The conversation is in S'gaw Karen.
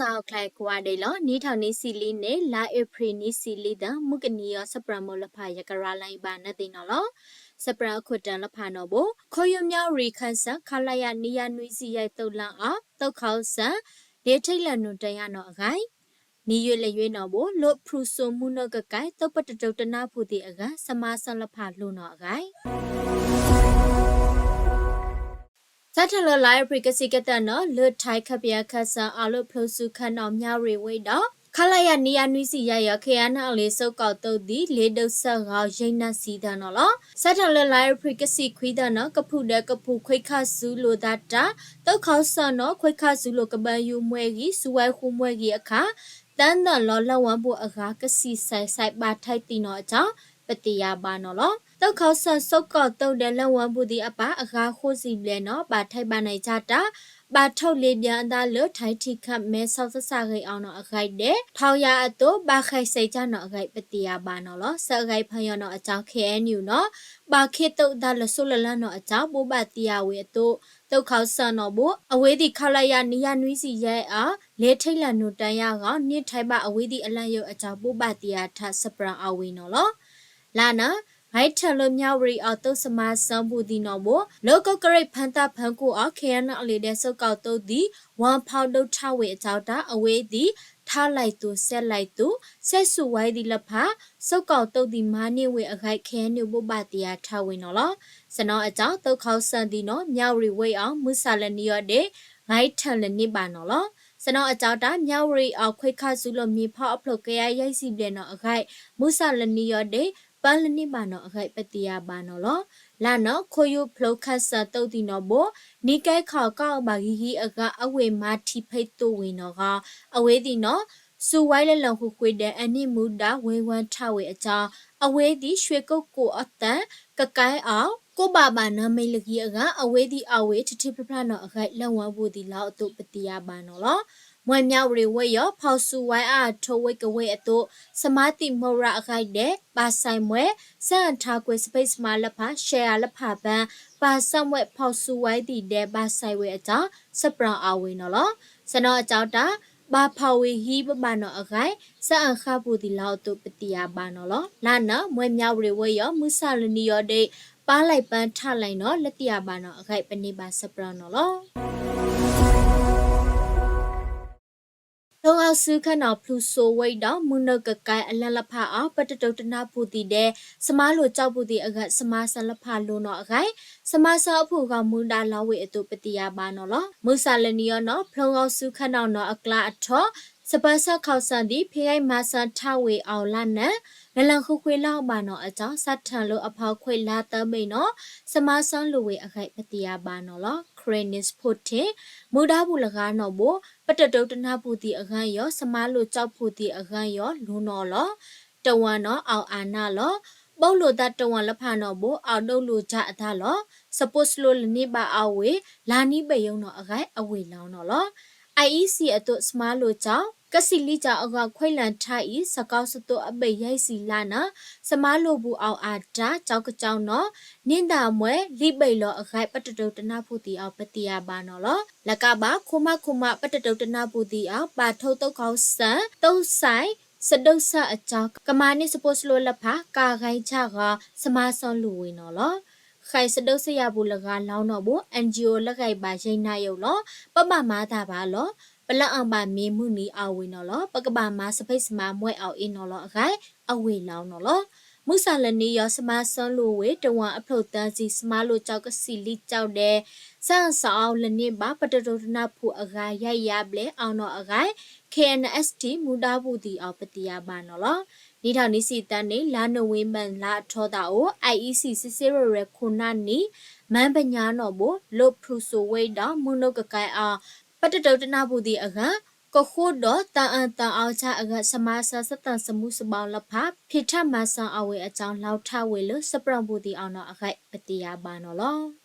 စးအီၣ်ချဲကွၢ်ဒဲးလီၤ. နံၣ်ထီၣ်နံၣ်ဆံလံန့ၣ် လါအ့ဖြ့ၣ်နံၣ်ဆံလံသၢ မုၢ်ကနံၤအံၤ ဆၢပြၢမိၢ်လၢဖးယကရၢလါအံၤဘၣ်နသ့ၣ်နီၣ်လီၤ. ဆၢပြၢအခိၣ်တၢ်လၢဖးနီၣ်ဘိ ခိယိမၠၣ်ရံၣ်ခၢၣ်စၢၣ် ခလရ နံၣ်ယၤနွံဆံယဲၢ် သုးလါအီၤ သုးခီစၢၣ် လ့ထံလၢနုာ်တၢ်ယါနီၣ်အဂၤ နံၣ်ယွ့လၢယွ့နီၣ်ဘိ လၢဖရူစိၤမုၢ်နုာ်ကကဲ သုးပတတိၤတနၢ်ပူၤသ့ၣ်အဂၤ စမါစၢလၢဖးလိၤနီၣ်အဂၤ စးထီၣ်လၢလါအ့ဖြ့ၣ်ကဆံးကတၢၢ်နီၣ် လၢထါခၢၣ်ပယၣ်ခၢၣ်စၢၣ်အီၤ လၢဖျိးစုခၢၣ်နီၣ် မၠၣ်ရံၣ်ဝ့ၢ်ဒီး ခလရ နံၣ်ယၤနွံဆံယဲၢ် KNLA သုးကီၣ်သုးသံ လ့ဒုးစၢဂီၤ ယဲၢ်နၣ်ဆံတၢၢ်နီၣ်လီၤ. စးထီၣ်လၢလါအ့ဖြ့ၣ်ကဆံးခွံတၢၢ်နီၣ် ကဖုၣ်ဒဲးကဖုၣ် ခွဲခၣ်စူလိာ်သးတၢ် သုးခီစၢၣ်နီၣ် ခွဲခၣ်စူလိာ်ကဘၢယူၤမှဲဂံၢ် စူဝဲဃူမှဲဂံၢ်အခါ တၢ်နၢၣ်လီၤလၢဝဲပူၤအဂၤ ကဆံးစဲးစဲး ဘၣ်ထဲးသံနီၣ်အကၠီ ပသ့ၣ်ညါဘၣ်နီၣ်လီၤ. သုးခီစၢၣ် သုးကီၣ်သုးဒဲးလၢဝဲပူၤသ့ၣ်အပၢ် အဂၤဃိးဆံဘျဲၣ်နီၣ် ဘၣ်ထဲးဘၣ်နံၣ်ကၠီတၢ် ဘၣ်ထုးလ့ဘၠဲအသးလၢ ထါထံခၢၣ် မဲဆီးသဆၣ်ဂ့ၤအီၤနီၣ်အဂၤဒဲး ထီၣ်ယၤအသိး ဘၣ်ဃဲးစဲးကၠီနီၣ်အဂၤ ပသ့ၣ်ညါဘၣ်နီၣ်လီၤ. စးအဂၤဖးယံာ်နီၣ်အကၠီ KNU နီၣ် ဘၣ်ခ့သုးသးလၢစိလၢလၢနီၣ်အကၠီ ဘိးဘၣ်သ့ၣ်ညါဝဲအသိး သုးခီစၢၣ်နီၣ်ဘိ အဝဲသ့ၣ် ခလရ နံၣ်ယၤနွံဆံယဲၢ်အီၤ လ့ထံလၢနုာ်တၢ်ယါဂီၤ န့ၢ်ထဲးဘၣ်အဝဲသ့ၣ်အလၢယိာ်အကၠီ ဘိးဘၣ်သ့ၣ်ညါထး ဆၢပြၢအဝဲနီၣ်လီၤ. လါနၣ် ဂဲၤထၢၣ်လၢမၠၣ်ရံၣ်အီၤ သုးစမါစၢပူၤသ့ၣ်နီၣ်ဘိ လၢကီၢ်ကရ့ၣ်ဖၢသၣ်ဖၢကိၣ်အီၤ KNLA ဒဲး သုးကီၣ်သုးသံ ဝၣ်ဖီဒိၣ်ထၣ်ဝဲအကၠီတၢ် အဝဲသ့ၣ် ထါလဲၤသူၣ်စဲးလဲၤသူၣ် စဲးစူၣ်ဝဲသ့ၣ်လၢဖး သုးကီၣ်သုးသံမၤန့ၢ်ဝဲအဂၤ KNU ဘိးဘၣ်သ့ၣ်ညါထးဝဲနီၣ်လီၤ. စနီၣ်အကၠီ သုးခီစၢၣ်သ့ၣ်နီၣ် မၠၣ်ရံၣ်ဝ့ၢ်အီၤ မုၢ်ဆၣ်လၢနံၤယီၤဒဲး ဂဲၤထၢၣ်လၢန့ၢ်ဘၣ်နီၣ်လီၤ. စနီၣ်အကၠီတၢ် မၠၣ်ရံၣ်အီၤ ခွဲခၣ်စူလိာ်မ့ၢ်ဖီအဖျိး ကယၤယဲၢ်ဆံဘျဲၣ်နီၣ်အဂၤ မုၢ်ဆၣ်လၢနံၤယီၤဒဲး ပၢလၢန့ၢ်ဘၣ်နီၣ်အဂၤ ပသ့ၣ်ညါဘၣ်နီၣ်လီၤ. လါနၣ် ခိယိဖျိခၢၣ်စၢၣ်သုးသ့ၣ်နီၣ်ဘိ နံၣ်ကဲခီၣ်ကီၢ်အဘၣ်ဂံၢ်ဂံၢ်အဂၤ အဝဲၢ်မၤထံၣ်ဖဲသိးဝ့ၢ်နီၣ်ဂီၤ အဝဲသ့ၣ်နီၣ် စူၢ်ဝဲလၢလၢၢ်ဃုာ်ဃုာ်ဒဲး အန့ၢ်မူဒါဝ့ၢ်ဝၢၢ်ထၣ်ဝဲအကၠီ အဝဲသ့ၣ် ရွှေကုက္ကိုအသံ ကကဲအီၤ ကိးဘၣ်ဘၣ်နၢမံၤလၢဂံၢ်အဂၤ အဝဲသ့ၣ်အီၣ်ဝဲ ထံထံဖျါဖျါနီၣ်အဂၤ လၢဝဲပူၤသ့ၣ်လီၤအသိး ပသ့ၣ်ညါဘၣ်နီၣ်လီၤ. မွဲမၠၣ်ရံၣ်ဝ့ၢ်အီၤ ဖီၣ်စူၢ်ဝဲအါအထိးဝ့ၢ်ကဝ့ၢ်အသိး စမါသံၣ်မူရၤအဂၤဒဲး ဘၣ်ဆဲးမွဲ စဲးအထါကွဲးစဖ့ၣ်စမါလၢဖး ရှဲးအါလၢဖးပၢ ဘၣ်ဆဲးမွဲဖီၣ်စူၢ်ဝဲသ့ၣ်ဒဲး ဘၣ်ဆဲးဝဲအကၠီ ဆၢပြၢအဝဲနီၣ်လီၤ. စနီၣ်အကၠီတၢ် ဘၣ်ဖီၣ်ဝဲဟံးဘၣ်ဘၣ်နီၣ်အဂၤ စဲးအဃၢ်ပူၤသ့ၣ်လီၤအသိး ပသ့ၣ်ညါဘၣ်နီၣ်လီၤ. လါနၣ် မွဲမၠၣ်ရံၣ်ဝ့ၢ်အီၤ မုၢ်ဆၣ်လၢနံၤယီၤဒဲး ပၢ်လဲၤပၢထၣ်လဲၤနီၣ် လၢသ့ၣ်ညါဘၣ်နီၣ်အဂၤ ပန့ၢ်ဘၣ်ဆၢပြၢနီၣ်လီၤ. ဖျိးဂီၤစုခၢၣ်နီၣ် ဖရူစိၤဝ့ၢ်ဒီး မုၢ်နုာ်ကကဲအလၢလၢဖးအီၤ ပတတိၤတနၢ်ပူၤသ့ၣ်ဒဲး စမါလိာ်ကၠီပူၤသ့ၣ်အဂၤ စမါစၢလၢဖးလိၤနီၣ်အဂၤ စမါစၢအဖုၣ်ဂီၤမူဒါလီၤဝဲအသိး ပသ့ၣ်ညါဘၣ်နီၣ်လီၤ. မုၢ်ဆၣ်လၢနံၤယီၤနီၣ် ဖျိးဂီၤစုခၢၣ်နီၣ်နီၣ်အကျါအထီၣ် စပၢၤဆၢခီၣ်ဆၢၣ်သ့ၣ် ဖံးဂဲၤမၤစၢထၣ်ဝဲအီၤလါနၣ် လၢလၢၢ်ဃုာ်ဃုာ်လီၤဘၣ်နီၣ်အကၠီ စးထီၣ်လၢအဖီခွဲးလါသၢဘ့ၣ်နီၣ် စမါစၢလိာ်ဝဲအဂၤ ပသ့ၣ်ညါဘၣ်နီၣ်လီၤ. ခရ့ၣ်နံၣ်စဖိထ့ၣ် မူဒါပူၤလၢဂၤနီၣ်ဘိ ပတတိၤတနၢ်ပူၤသ့ၣ်အဂၤယီၤ စမါလိာ်ကၠီပူၤသ့ၣ်အဂၤယီၤ လိၤနီၣ်လီၤ. တဝၢနီၣ် အီၣ်အါနၢ်လီၤ. ဘၣ်လိာ်သးတဝၢလၢဖးနီၣ်ဘိ အီၣ်ဒိၣ်လိာ်ကၠါအသးလီၤ. စပိးစလိလၢန့ၢ်ဘၣ်အဝဲ လါနံၣ်ဘ့ၣ်ယိာ်နီၣ်အဂၤ အဝဲၢ်လီၤနီၣ်လီၤ. IEC အသိး စမါလိာ်ကၠီ ကဆံးလံကၠီအဂီၢ် ခွဲးလၢထါအံၤ စကီစသိအဘ့ၣ်ယဲၢ်ဆံလါနၣ် စမါလိာ်ပူၤအီၣ်အါတၢ် ကၠီကၠီနီၣ် န့ၢ်သးမွဲ လံာ်ဘ့ၣ်လီၤအဂၤ ပတတိၤတနၢ်ပူၤသ့ၣ်အီၤ ပသ့ၣ်ညါဘၣ်နီၣ်လီၤ. လၢကဘၣ် ခိမးခိမး ပတတိၤတနၢ်ပူၤသ့ၣ်အီၤ ဘၣ်ထိၣ်သုးခီၣ်စၢၣ် သုးစဲး စဒုးစၢအကၠီ ကမၤန့ၢ်စပိးစလိလၢဖး ကဂဲၤဆၢဂီၤ စမါစၢလိာ်ဝဲနီၣ်လီၤ. ဃဲးစဒုးစၢယၤပူၤလၢဂၤလီၤနီၣ်ဘိ NGO လၢဂၤဘၣ်ယဲၢ်နၣ်ယိာ်လီၤ. ပဘၣ်မၤတၢ်ဘၣ်လီၤ. ပလၢအီၤဘၣ်မ့ၢ်မုၢ်နံၤအဝဲၢ်နီၣ်လီၤ. ပကဘၣ်မၤစဖ့ၣ်စမါမွဲအီၤအ့နီၣ်လီၤအဂၤ အဝဲၢ်လီၤနီၣ်လီၤ. မုၢ်ဆၣ်လၢနံၤယီၤ စမါစၢလိာ်ဝဲ တဝၢအဖျိးသၢဆံ စမါလိာ်ကၠီကဆံးလံကၠီဒဲး စၢအစၢအီၤလၢန့ၢ်ဘၣ် ပတတိၤတနၢ်ပူၤအဂၤ ယါယါဘျဲၣ်အီၤနီၣ်အဂၤ KNST မူဒါပူၤသ့ၣ်အီၤ ပသ့ၣ်ညါဘၣ်နီၣ်လီၤ. နံၣ်ထီၣ်နံၣ်ဆံသၢန့ၣ် လါနိၣ်ဝ့ဘၢၣ်လါအထီသးအိၣ် IEC စ့စ့ရဲၣ်ရဲၣ်ခိၣ်နၢ်နံၣ် မၢပညါနီၣ်ဘိ လၢဖရူစိၤဝ့ၢ်ဒီး မုၢ်နုာ်ကကဲအီၤ ပတတိၤတနၢ်ပူၤသ့ၣ်အဂၤ ကဃိဒီး သးအၢသးအီကၠါအဂၤ စမါစၢ စသးစမူစဘီလၢဖး ဖံးထၣ်မၤစၢအဝဲအကၠီ လီၤထၣ်ဝဲလၢ စပြၢပူၤသ့ၣ်အီၤနီၣ်အဂၤ ပသ့ၣ်ညါဘၣ်နီၣ်လီၤ.